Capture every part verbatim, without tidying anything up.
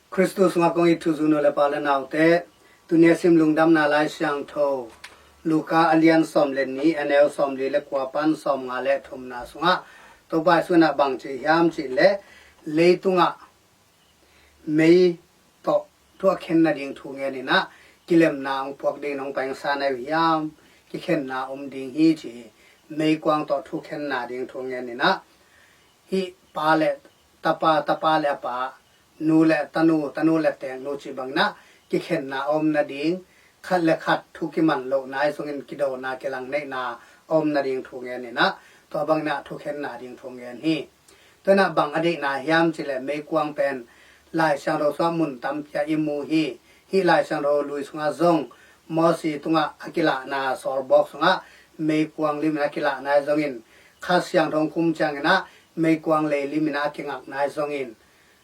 Khristu sungah kong it thuzui nu le pa le naute, tuni a sim Lungdamna Lai Siangtho Luka a lian sawm le nih, a neu sawmli le kua pan sawmnga le thumna sungah Topa Jesu in ah bang ci hiam cih leh, leitungah mei tawh thu a khen nading thu ngen in ah, kilemna hong puak ding, hong pai sa na uh hiam, kikhenna om ding hi ci hi. Meikuang tawh thu khen nading thu ngen in ah, hih pa le tapa, tapa le a pa, nu le tanu, tanu le teeknu cih bangin ah kikhenna a om nading, khat le khat thu kiman lohna ahi zongin kidona, kilangneihna a om nading thu ngen in ah, tua bangin ah thu khen nading thu ngen hi. Tua in ah bang a deihna hiam cih leh, meikuang pen Lai Siangtho sungah mun tampi ah i mu hi. Hih Lai Siangtho lui sungah zong Mosi tungah a kilahna sawlbawk sungah meikuang lim in a kilahna ahi zongin, Kha Siangtho hong kum ciangin ah meikuang lei lim in a kingakna ahi zongin,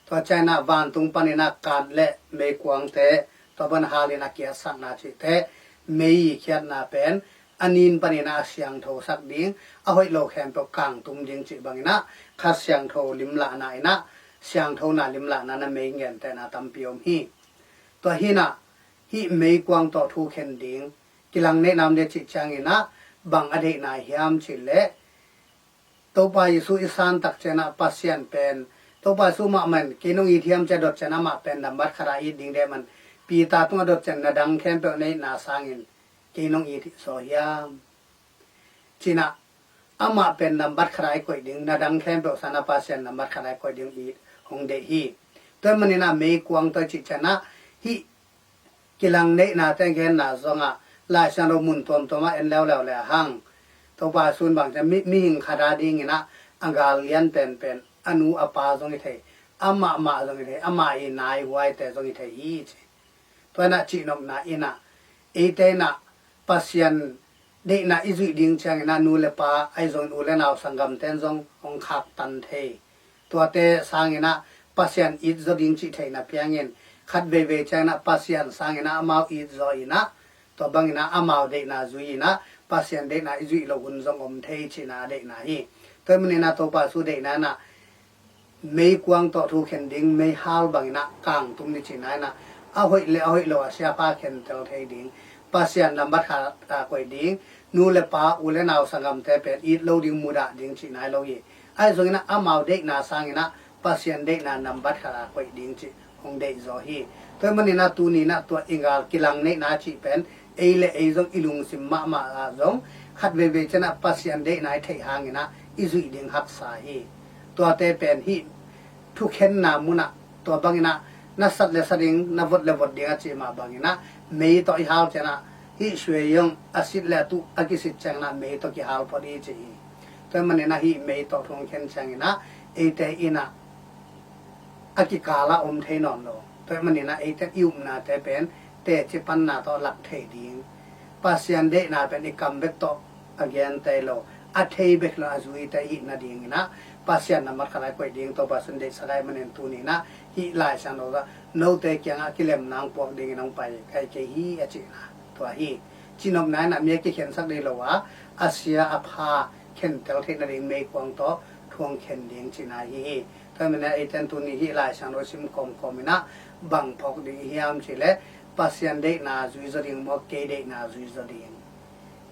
tua ciangin ah vantung panin ah kat le meikuangte, tua pan hal in a kiatsakna cihte, mei i khiatna pen a nin panin ah a siangthosak ding, a hoih lo khempeuh kangtum ding cih bangin ah, Kha Siangtho limlahna in ah, siangthona limlahna in ah mei ngentehna tampi om hi. Tua hi in ah, hih meikuang tawh thu khen ding, kilangneihna om ding cih ciangin ah, bang a deihna hiam cih leh, Topa Jesu i san tak ciangin ah Pasian pen, Topa Jesu mahmah in kei nong it hiam ci a dot ciangin ah, amah pen nambat khat a it ding deih man, Peter tungah dot ciangin, na dang khempeuh na itna sangin kei nong it zaw hiam, ci in ah, amah pen nambat khat a i koih ding, na dang khempeuh sangin ah Pasian nambat khat a i koih ding it hong deih hi. Tua ahih manin ah meikuang tawh i cih ciangin ah, hih kilangneihna te genna zongah Lai Siangtho mun tuamtuam ah en leuleu le hang, Topa Jesu in bang ci hiam, mi, mihing khat a dingin ah a gal lian penpen, a nu a pa zong hi thei, amah mah zong hi thei, amah i nai huaite zong hi thei hi ci. Tua in ah cihnopna in ah, eite in ah Pasian deihna i zuih ding ciangin ah, nu le pa ahi zongin, u le nau sanggamte in zong hong khaktan thei. Tuate sangin ah Pasian it zaw ding cih theihna piangin, khat veivei ciangin ah Pasian sangin ah amau it zaw in ah, tua bangin ah amau deihna zui in ah, Pasian deihna i zuih loh hun zong om thei cihna a deihna hi. Tua ahih manin ah Topa Jesu deihna in ah, meikuang tawh thu khen ding, meihal bangin ah kangtum ni cihna in ah, a hoih le a hoih lo a siapha khentel thei ding, Pasian nambat khat a koih ding, nu le pa, u le nau sanggamte pen it lo ding, mudah ding cihna hi lo hi. Ahi zongin ah amau deihna sangin ah Pasian deihna nambat khat a koih ding cih hong deih zaw hi. Tua ahih manin ah tuni in ah tua i gal kilangneihna cih pen ei le ei zong i lungsim mahmah ah zong khat veivei ciangin ah Pasian deihna i theih hangin ah i zuih ding haksa hi. Tuate pen hih thukhenna mun ah, tua bangin ah na sat le sa ding, na vot le vot ding a cih mah bangin ah, mei tawh i hal ciangin ah, hih suai zong a sit le a tuh a kisit ciangin ah mei tawh kihal phot hi ci hi. Tua ahih manin ah hih mei tawh thu hong khen ciangin ah, eite in ah a kikal ah om thei nawn lo. Tua ahih manin ah eite in i upnate pen teci panna tawh lak thei ding, Pasian deihna pen i kam bek tawh a gente lo, a thei bek lo, a zuite i hih nadingin ah Pasian nambat khat a i koih ding Topa Jesu in deihsak ahih manin tuni in ah hih Lai Siangtho ah note kiangah kilemna hong puak dingin hong pai ka hi kei hi, a cihna tua hi. Cihnopna in ah mi a kikhensak ding lo a, a sia a pha khentel theih nading meikuang tawh thu hong khen ding cihna ahi hi. Tua ahih manin ah eite in tuni hih Lai Siangtho sim kawmkawm in ah bang phawk ding i hiam cih leh, Pasian deihna zui zaw ding maw, kei deihna zui zaw ding?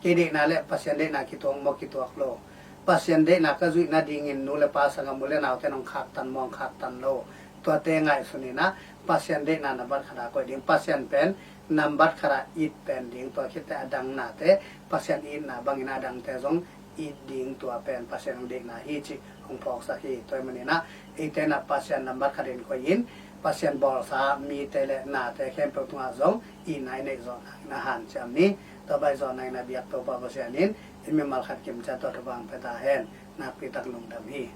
Kei deihna le Pasian deihna kituak maw, kituak lo? Pasian deihna ka zuih nadingin nu le pa, sanggam, u le naute in hong khaktan maw, hong khaktan lo? Tuate ngaihsun in ah Pasian deihna nambat khat a koih ding, Pasian pen nambat khat a it pen ding, tua khit teh a dang nate Pasian itna bangin a dangte zong it ding, tua pen Pasian hong deihna hi cih hong phawksak hi. Tua ahih manin ah eite in ah Pasian nambat khat in koih in, Pasian bawlsa mite le nate khempeuh tungah zong itna i neih zawh nangin ah hanciam ni. Tua bang i zawh nangin ah biak Topa Pasian in i mimal khat kim ciat tawh thupha hong pia ta hen. Nakpi tak lungdam hi.